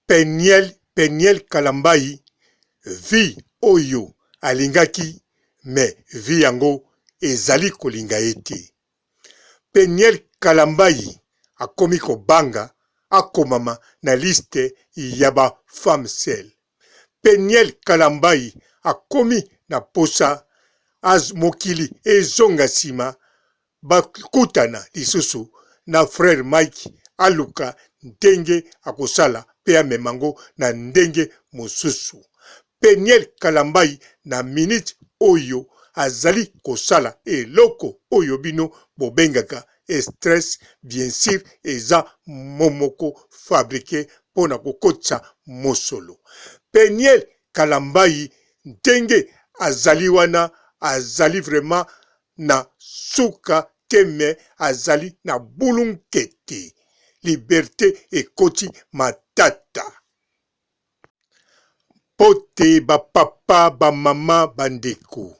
Peniel Peniel Kalambayi vie oyo alingaki mais vie yango ezali kolinga ye te. Peniel Kalambayi akomi kobanga akomama na liste ya ba femmes seules. Peniel Kalambayi akomi na posa mokili ezonga sima bakutana lisusu na frère Mike aluka ndenge akosala pe amema ngo na ndenge mosusu. Peniel Kalambayi na minute oyo azali kosala eloko oyo bino bobengaka stress bien sur eza mot moko fabrique pona kokotisa mosolo. Peniel Kalambayi ndenge azali wana azali vraiment na suka te mais azali na bulunkete liberte ekoti matata. Mbote ba papa ba mama ba ndeko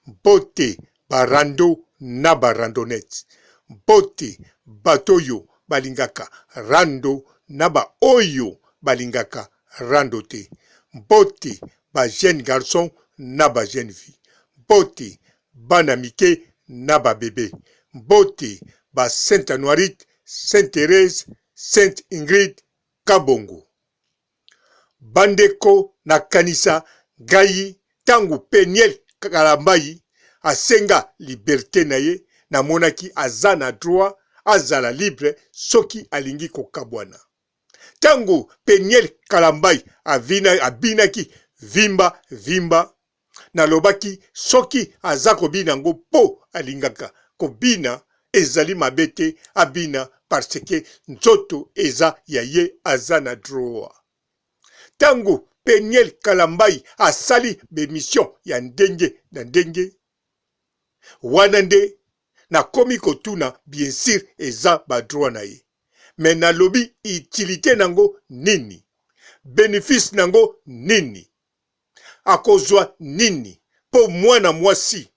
mbote ba rando na ba randonnettes mbote bato oyo balingaka rando na ba oyo balingaka rando te mbote ba jeunes garçons na ba jeunes filles mbote bana mike na ba bebe mbote ba saint anuarite saint therese saint ingrid kabongo bandeko na kanisa ngai tangu peniel kalambayi asenga liberte na ye namonaki aza na droit azala libre soki alingi kokabwana tangu peniel kalambayi abinaki vimba vimba Nalobaki soki aza kobina ngo po alingaka kobina ezali mabe te abina parce que nzoto eza ya ye aza na droit. Tango Penielle Kalambayi asali b'emission ya ndenge na ndenge wana nde nakomi kotuna bien sur eza ba droit na ye mais nalobi utilite nango nini? Benefice nango nini? Akozwa nini po mwana mwasi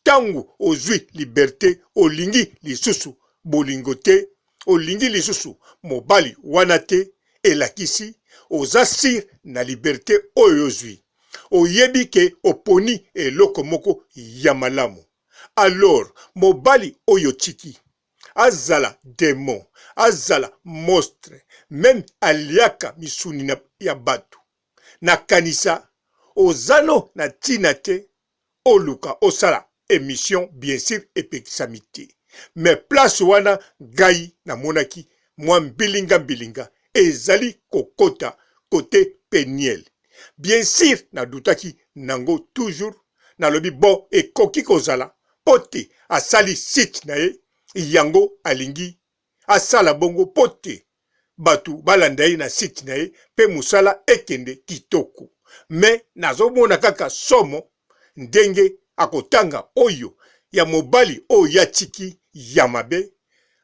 tangu ozwi liberte olingi lisusu bolingo te olingi lisusu mobali wana te elakisi oza sur na liberte oyo ozwi oyebi ke oponi eloko moko ya malamu alors mobali oyo otiki azala demon azala mostre meme aliaka misuni ya batu Na kanisa oza no na tina te oluka osala emission bien sur epekisami te mais place wana ngai na monaki mua mbilinga mbilinga ezali kokota cote penielle bien sur na doutaki nango toujours nalobi bon ekoki kozala po te asali site na ye yango alingi asala bongo po te batu balanda ye na site na ye pe musala ekende kitoko mais nazomona kaka somo ndenge akotanga oyo ya mobali oyo ye atiki ya mabe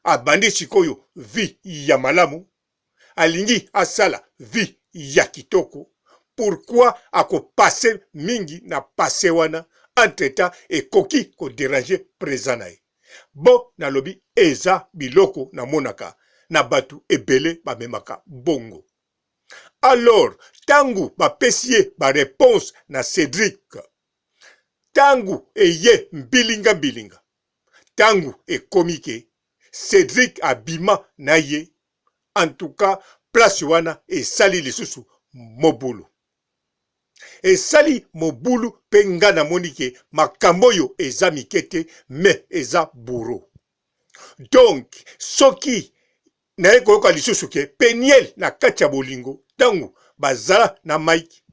abandi sikoyo vie ya malamu alingi asala vie ya kitoko pourquoi ako passe mingi na passe wana entre temps ekoki ko deranger present na ye Bon nalobi eza biloko namonaka na batu ebele bamemaka bongo. Alors tangu bapesi ye ba reponse na Cedric tangu eye mbilinga mbilinga tangu ekomi ke Cedric abima na ye en tout cas place wana esali lisusu mobulu. Esali mobulu pe nga namoni ke makambo oyo eza mike te mais eza bourreau. Donc soki naye koyoka lisusu ke Penielle na kati ya bolingo tangu bazala na Mike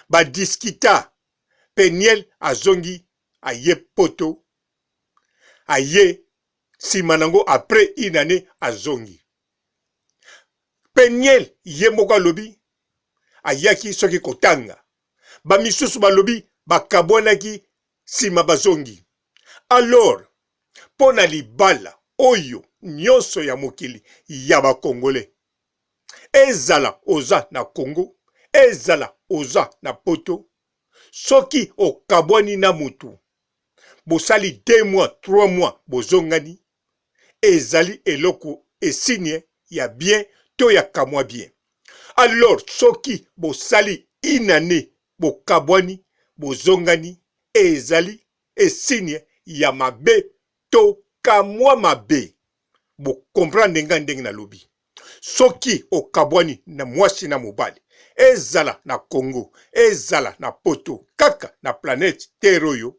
ba discuta Penielle azongi aye poto aye sima nango après une annee azongi Penielle ye moko alobi ayaki soki kotanga ba misusu balobi bakabwanaki sima bazongi alors mpo na libala oyo nyonso ya mokili ya ba congolais ezala oza na Congo ezala oza na poto soki okabwani na mutu bosali 2 mois 3 mois bozongani ezali eloko esigne ya bien to ya kamwa bien. Alors soki bosali une annee bokabwani bozongani ezali esigne ya mabe to kamwa mabe. Bo comprendre nga ndenge nalobi. Soki okabwani na mwasi na mobali ezala na Congo ezala na poto kaka na planète terre oyo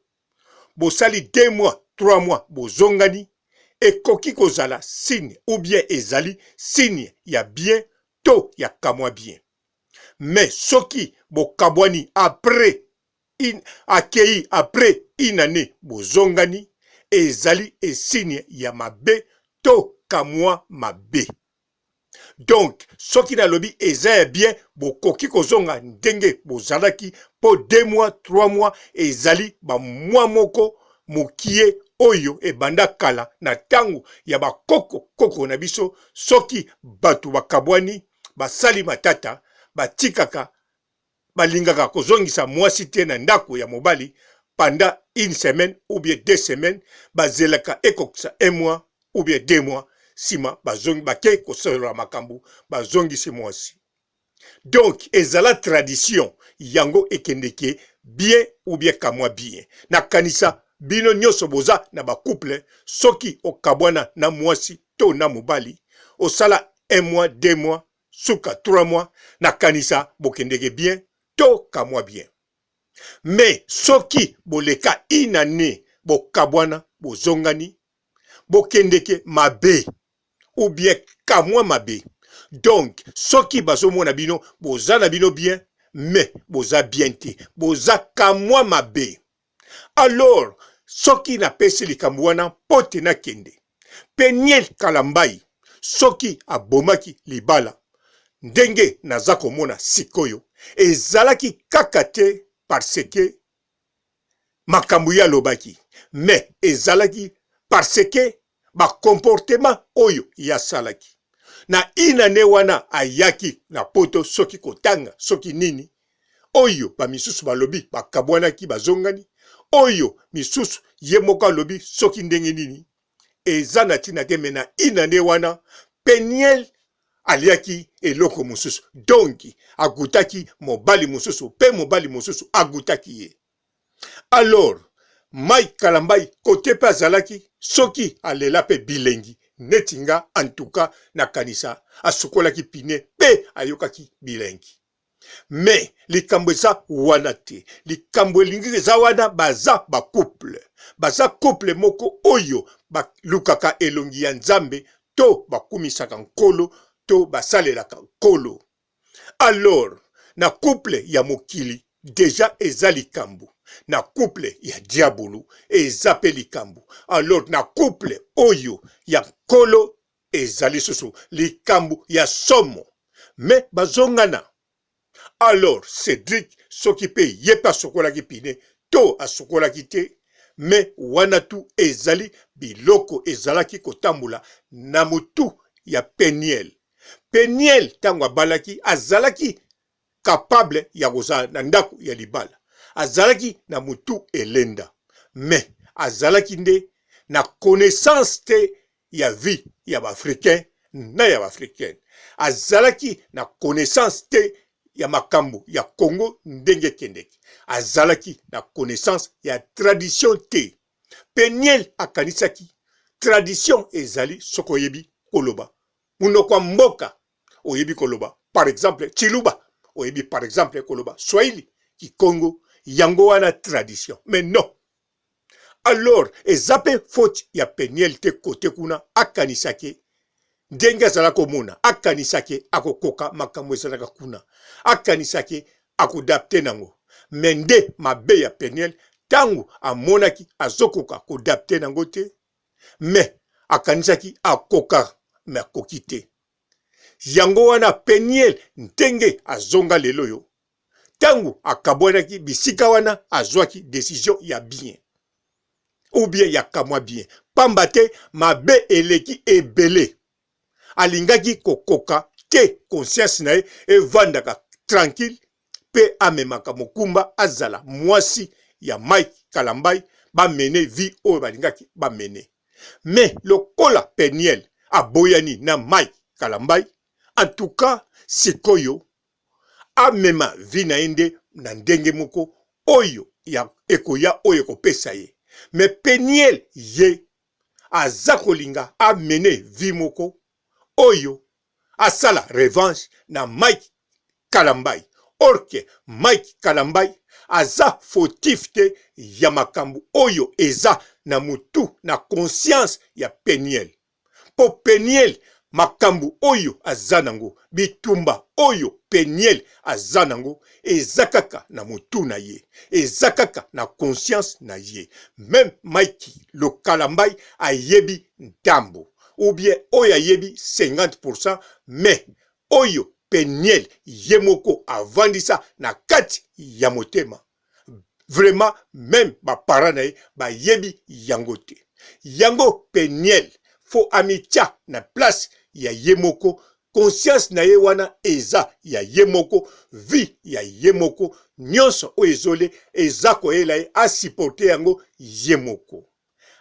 bosali 2 mois 3 mois bozongani ekoki kozala signe ou bien ezali signe ya bien to ya kamwa bien. Mais soki bokabwani après une akeyi après une annee bozongani ezali esigne ya mabe to kamwa mabe. Donc soki nalobi eza ya bien bokoki kozonga ndenge bozalaki po 2 mois 3 mois ezali ba mois moko mukie oyo ebanda kala na tango ya ba koko koko na biso soki batu bakabwani basali matata batikaka balingaka kozongisa muasi te na ndako ya mobali pendant une semaine ou bien deux semaines bazelaka ekokisa un mois ou bien deux mois sima bazongi bake kosolola makambo bazongisi muasi donc ezala tradition yango ekendeke bien ou bien kamwa bien nakanisa bino nyoso boza na ba couple soki okabwana na muasi to na mobali osala un mois deux mois suka 3 mois nakanisa bokendeke bien to kamwa bien mais soki boleka une annee bokabwana bozongani bokendeke mabe ou bien kamwa mabe donc soki bazomona bino boza na bino bien mais boza bien te boza kamwa mabe Alors soki napesi likambo wana mpo te nakende. Peniel Kalambayi soki abomaki libala ndenge naza komona sikoyo ezalaki kaka te parce que makambo ye alobaki mais ezalaki parce que ba comportement oyo ye asalaki na une annee wana ayaki na poto soki kotanga soki nini oyo ba misusu balobi bakabwanaki bazongani oyo misusu ye moko alobi soki ndenge nini eza na ntina te me na une annee wana Peniel aliaki eloko mosusu donc agutaki mobali mosusu mpe mobali mosusu agutaki ye Alors Mike Kalambay cote pe azalaki soki alela pe bilengi neti nga en tout cas nakanisa asukolaki pine pe ayokaki bilengi. Mais likambo eza wana te, likambo elingi eza wana baza ba couple, baza couple moko oyo balukaka elongi ya Nzambe to bakumisaka Nkolo to basalelaka Nkolo. Alors na couple ya mokili dejà eza likambu, na couple ya diabulu eza pe likambu, alors na couple oyo ya nkolo eza lisusu likambu ya somo mais bazongana. Alors Cedric soki pe ye pe asokolaki pine to asukolaki te mais wana tout ezali biloko ezalaki kotambola na mutu ya Penielle. Penielle tango abalaki azalaki capable ya kozala na ndaku ya libala, azalaki na mutu elenda mais azalaki nde na connaissance te ya vie ya ba africain na ya ba africaine, azalaki na connaissance te ya makambo ya Congo ndenge ekendeke, azalaki na connaissance ya tradition te. Penielle akanisaki tradition ezali soki oyebi koloba munoko ya mboka, oyebi koloba par exemple tshiluba, oyebi par exemple koloba swahili, kikongo, yango wana tradition. Mais non, alors eza pe faute ya Penielle te kote kuna akanisa ke ndenge azala komona akanisa ke akokoka makambo ezalaka kuna akanisa ke akodapte nango me nde mabe ya Penielle ntango amonaki azokoka kodapte nango te me akanisaki akoka me akoki te yango wana Penielle ndenge azonga lelo oyo Tango akabwanaki bisika wana azwaki decision ya bien ou bien ya kamwa bien pamba te mabe eleki ebele alingaki kokoka te conscience na ye evandaka tranquille pe amemaka mokumba azala mwasi ya Mike Kalambay ba mener vie oyo balingaki ba mener mais lokola Penielle aboyani na Mike Kalambay en tout cas sikoyo. Amema vie na ye nde na ndenge moko oyo ya ekoya oyo ekopesa ye. Mais Penielle ye aza kolinga a mener vie moko oyo asala revanche na Mike Kalambay or que Mike Kalambay aza fautif te ya makambo oyo eza na mutu na conscience ya Penielle. Po Penielle makambu oyo aza nango, bitumba oyo Penielle aza nango eza kaka na mutu na ye, eza kaka na conscience na ye. Meme Mike Lokalambay ayebi ndambu ou bien oyo ayebi 50% mais oyo Penielle ye moko avandisa na kati ya motema vraiment meme ba parents na ye bayebi yango te. Yango Penielle faut amitia na place ya ye moko, conscience na ye wana eza ya ye moko, vie ya ye moko, nionso oyo ezole eza koyela ye a supporter yango ye moko.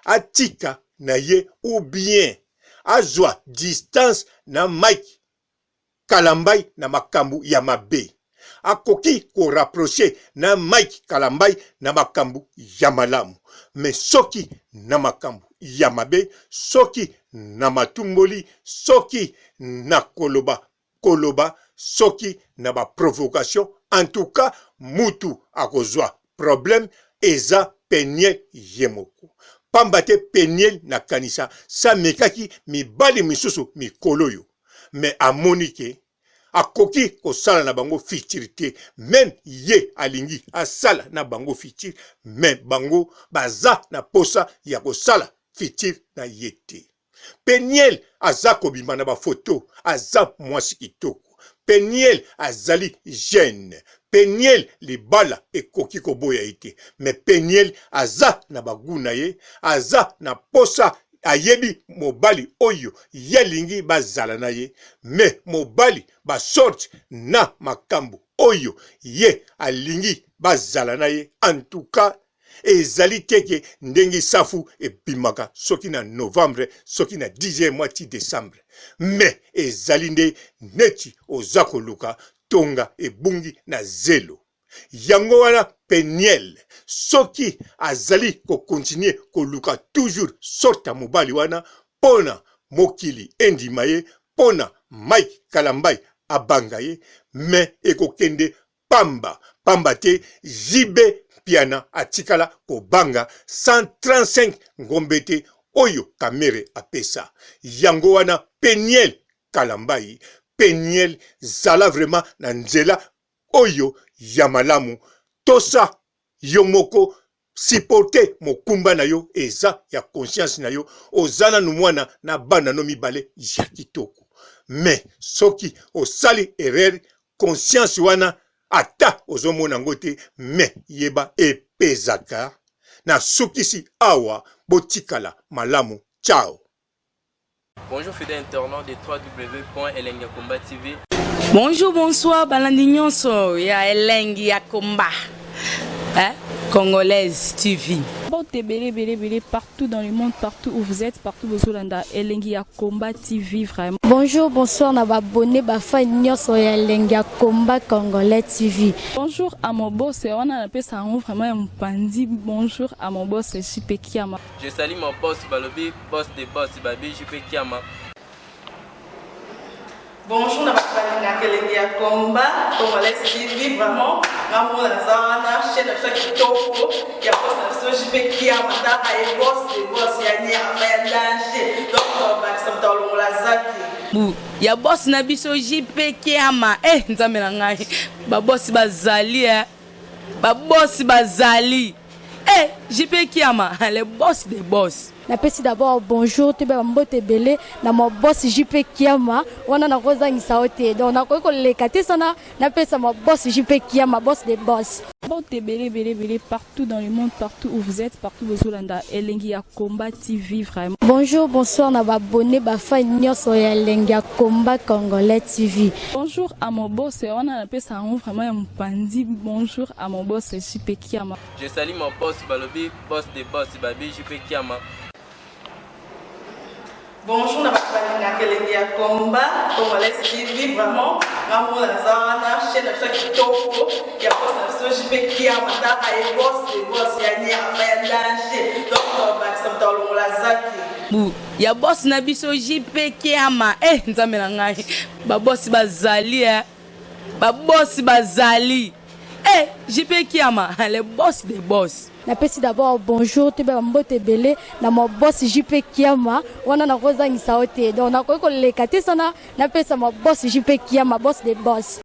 Atika na ye ou bien azwa distance na Mike Kalambay na makambu ya mabe. Akoki ko rapprocher na Mike Kalambay na makambu ya malamu. Mais soki na makambu ya mabe, soki na matumboli, soki na koloba koloba, soki na ba provocations, en tout cas mutu akozua problème eza Penielle ye moko. Pamba te Penielle nakanisa s'amekaki mibali misusu mikoloyo. Mais amoni ke akoki kosala na bango futur te meme ye alingi asala na bango futur mais bango baza na posa ya kosala futur na ye te. Penielle aza kobima na ba photo aza mwasi kitoko Penielle azali jeune Penielle libala ekoki koboya ye te mais Penielle aza na ba gout na ye aza na posa ayebi mobali oyo ye alingi bazala na ye mais mobali ba sorte na makambu oyo ye alingi bazala na ye en tout cas ezali te ke ndenge safu ebimaka soki na novembre soki na 10e mois ti decembre mais ezali nde neti oza koluka tonga ebungi na zelo Yango wana Penielle soki azali ko continuer koluka toujours sorte ya mobali wana pona mokili endima ye, pona Mike Kalambay abanga ye, mais ekokende pamba pamba te JB Mpiana atikala kobanga 135 ngombe te oyo Kamere apesa. Yango wana Penielle Kalambay, Penielle zala vraiment na nzela oyo ya malamu tosa yo moko supporte mokumba na yo eza ya conscience na yo oza nanu mwana na bana no mibale ya kitoko mais soki osali erreur conscience wana ata ozomona yango te mais yeba epezaka na sukisi awa botikala malamu ciao Bonjour fidèle internaute de www.elengiyakomba TV. Bonjour, bonsoir, balandi nyonso ya elengi ya komba. Hein? Congolaise TV. Mbote ebele ebele ebele partout dans le monde, partout où vous êtes, partout bozolanda elengi ya combat TV vraiment. Bonjour, bonsoir na ba abonné ba fan nyonso ya elengi ya combat congolais TV. Bonjour à mon boss, wana napesa yango vraiment ya mopanzi. Bonjour à mon boss JP Kiama. Je salue mon boss balobi boss de boss babi JP Kiama. Bonjour na bato balingaka elengi ya combat congolais TV vraiment nga moko naza wana chaîne na biso ya kitoko ya boss na biso JP Kiama taka ye boss de boss ya nyama ya danger donc tobakisa moto alongola zaki bu ya boss na biso JP Kiama eh nzambe na ngai ba boss bazali eh ba boss bazali Eh JP Kiama le boss des boss. Napesi d'abord bonjour toyeba ba mbote ebele na ma boss JP Kiama wana nakozangisa yo te donc nakoki koleka te sana napesa ma boss JP Kiama boss des boss. Mbote ebele ebele ebele partout dans le monde partout où vous êtes partout bozolanda elengi ya combat TV vraiment. Bonjour bonsoir na ba abonné ba fan nyonso ya elengi ya combat congolais TV. Bonjour à mon boss wana napesa yango vraiment ya mopanzi bonjour à mon boss JP Kiama. Je salue mon boss balobi boss de boss babi JP Kiama. Bonjour na bato balingaka elengi ya combat congolais TV vraiment nga moko naza wana chaîne. Chaîne na biso ya kitoko ya boss na biso JP Kiama. Taka ye, boss de boss ya nyama ya danger. Donc tobakisa moto alongola zaki. Bu ya boss na biso JP Kiama. Eh, Nzambe na ngai, babosi bazali, eh. Babosi bazali, eh, JP Kiama, le boss de boss. Napesi d'abord bonjour, toyeba bambote ebele na ma boss JP Kiama. Wana nakozangisa yo te, donc nakoki koleka te sana napesa ma boss JP Kiama, boss de boss.